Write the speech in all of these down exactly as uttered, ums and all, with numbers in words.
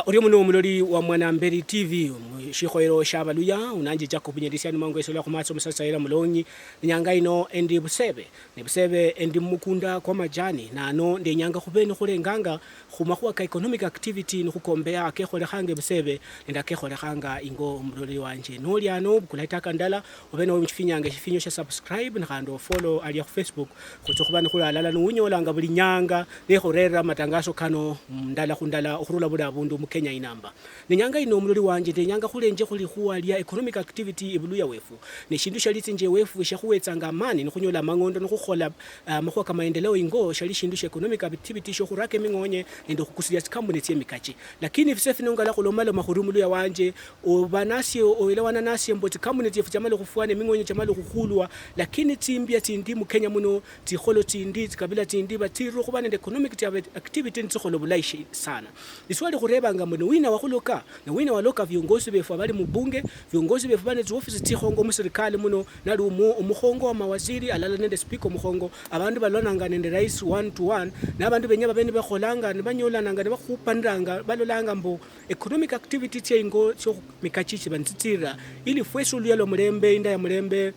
Orio muno omuloli wa Mwanamberi T V, mu shikhoyero shia Abaluya, unanje Jacob Nyelisia nimango esola khumatsi omusatsa era mulongi. Inyanga ino endi Busebe, ne Busebe endi mumukunda kwa majani, nano ndenyanga khube nikhulenganga khumakhuwa ka economic activity nikhukombea akekholekhanga ebusebe nende akekholekhanga ingo omuloli wanje. Noli ano, bukula itaka ndala, obe nobe muchifinyanga eshifinyo shia subscribe, nikhandi ofollow alia khu Facebook, khutsa khuba nikhuli alala, niwunyolanga buli nyanga nikhurerera amatangaso kano ndala khu ndala okhurula buli abundu mu Kenya inamba. Nenyanga ino omuloli wanje, ndenyanga khulenje khulikhuwa lia economic activity ebuluya wefu. Neshindu shialitsinje wefu shiakhuwetsanga amani nikhunyola amang'ondo nikhukhola, ah, amakhuwa ka maendeleo ingo, shiali shindu shia economic activity shiokhuraka eming'onye nende okhukusilia tsikampuni tsiemikachi. Lakini efise fino ngala khulomaloma khuli omuluya wanje, oba nasie, oelewana nasie mbu tsikampuni tsiefu tsiamala okhufwa ne eming'onye chiamala okhukhulwa, lakini tsimbia tsindi mu Kenya muno, tsikholo tsindi, tsikabila tsindi, batsirire okhuba nende economic activity nitsikhola obulayi shi-, sana. Liswali khurebanga mbu, ni wina wakhuloka? Ni wina waloka viongozi vefu abali mu bunge, viongozi vefu bali ne tsiofisi tsikhongo mu serikali muno, nali omu-, omukhongo wa mawaziri, alala nende speaker omukhongo, abandu balolanga nende rais one to one, na abandu benya babe nibakholanga, nibanyolananga, nibakhupaniranga, balolanga mbu economic activity tsia ingo tsio mikachi chiba nitsitsirira, ili fwesi oluya lwa mulembe, inda ya mulembe,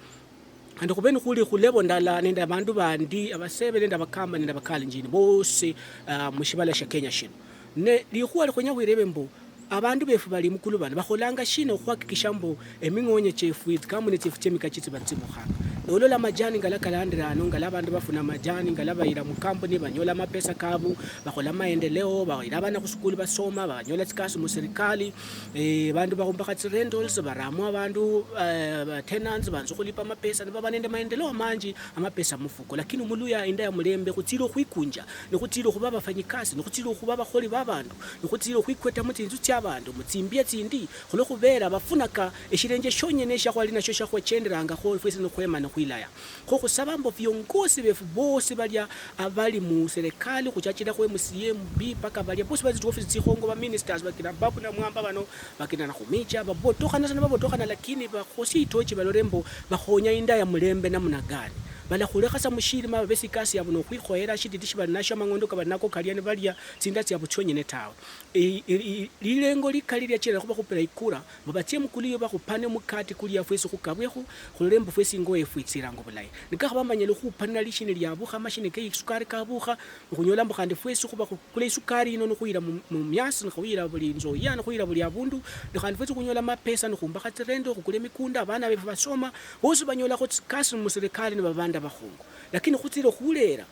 khandi khube nikhuli khu level ndala nende abandu bandi, abasebe nende abakamba nende abakalenjin bosi, ah, mushibala shia Kenya shino. Ne likhuwa likhwenya khwirebe mbu, abandu befu bali mukulu bano bakholanga shina okhuhakikisha mbu eming'onye chiefu, tsikampuni tsiefu tsiemikachi tsiba nitsimukhanga? Nolola amajani ngala kalandira ano, ngala abandu bafuna amajani, ngala bayira mukampuni, banyola amapesa kabu, bakhola maendeleo, bayira abana khusukulu basoma, banyola tsikasi muserikali, eh, bandu bahumbakha tsirentals, baramo abandu, eh, tenants, banza khulipa amapesa, nibaba nende maendeleo manji, amapesa mufuko. Lakini omuluya inda ya mulembe khutsile okhwikunja, nikhutsile okhuba abafanyikasi, nikhutsile okhuba abakholi babandu, nikhutsile okhwikweta mutsinzu tsiabandu, mutsimbia tsindi, khulwokhubera bafunaka eshilenje shionyene eshiakhwali nashio shiakhwechenderangakho fwesi nikhwema nikhwilaya. Kho khusaba mbu viongozi vefu vosi valia avali mu serikali, khuchachila khu M C A, M P, paka valia vosi vali tsiofisi tsikhongo, va ministers, vakina Babu Namwamba vano, vakina Nakhumicha, vavotokhana sana, vavotokhana, lakini vakhosie itochi valole mbu vakhonya inda ya mulembe namna gani. Valakhulekha sa mushilima, vave sikasi yavu nokhwikhoyera, shititi shivali nasho, amang'ondo kavali nako kalia nivalia, tsinda tsiavu tsionyene tawe. I-, i-, i-, lilengo likali liachilala khuvakhupila ikura, mbu vatsie mukulu iyo vakhupane omukati kulia fwesi khukabwekhu, khulole mbu fwesi ingo yefu itsilango bulayi. Nikakhaba manyala okhupanira lishini liabukha, amashini ke isukari kabukha, nikhunyola mbu khandi fwesi khuba khukula isukari yino nikhuyira mu, mumiasi, nikhuyira buli inzoya, nikhuyira buli abundu, ne khandi fwesi khunyola amapesa, nikhumbakha tsirendo, khukula emikunda, abana befu basoma, bosi banyolakho tsikasi muserikali niba abandu abakhongo. Lakini khutsile khulera,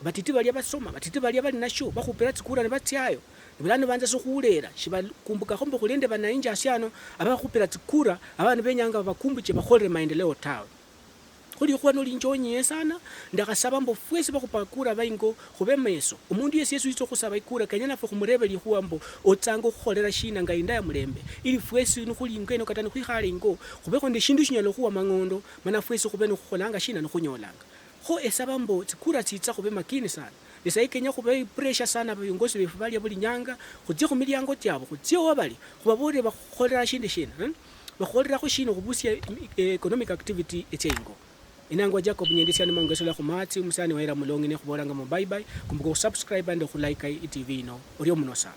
batiti balia basoma, batiti balia bali nashio, bakhupira tsikura nibatsiayo. Bulano banza sa khuleera, shibakumbukakho mbu khuli nende banainji hasi ano, abakhupira tsikura, abana benyanga babakumbuche bakholere maendeleo tawe. Kho likhuwa nolinjonyie sana, ndakhasaba mbu fwesi bakhupa kura baingo, khube meso. Omundu yesi yesi witsa okhusaba ikura, kenya nafwe khumurebe likhuwa mbu, otsanga okhukholera shina nga inda ya mulembe, ili fwesi nikhuli ingo eno kata nikhwikhale ingo, khubekho nende shindu shinyala okhuwa amang'ondo, mana fwesi khube nikhukholanga shina nikhunyolanga. Kho esaba mbu tsikura tsitsa khube makini sana. Ne sayi kenya khube pressure sana abaviongozi vefu valia vuli nyanga, khutsie khumiliango chiavo, khutsie wa vali, khuvavolere vakhukholera shindu shina, eh? Vakhukholerakho shina okhuvusia em-, eh, economic activity etsia ingo. Inangwa Jacob Nyendesia nimongesela khumatsi, omusani wahera mulongi, nekhuvolanga mbu bye bye, kumbuka khusubscribe nende khulike i T V ino. Orio muno sana.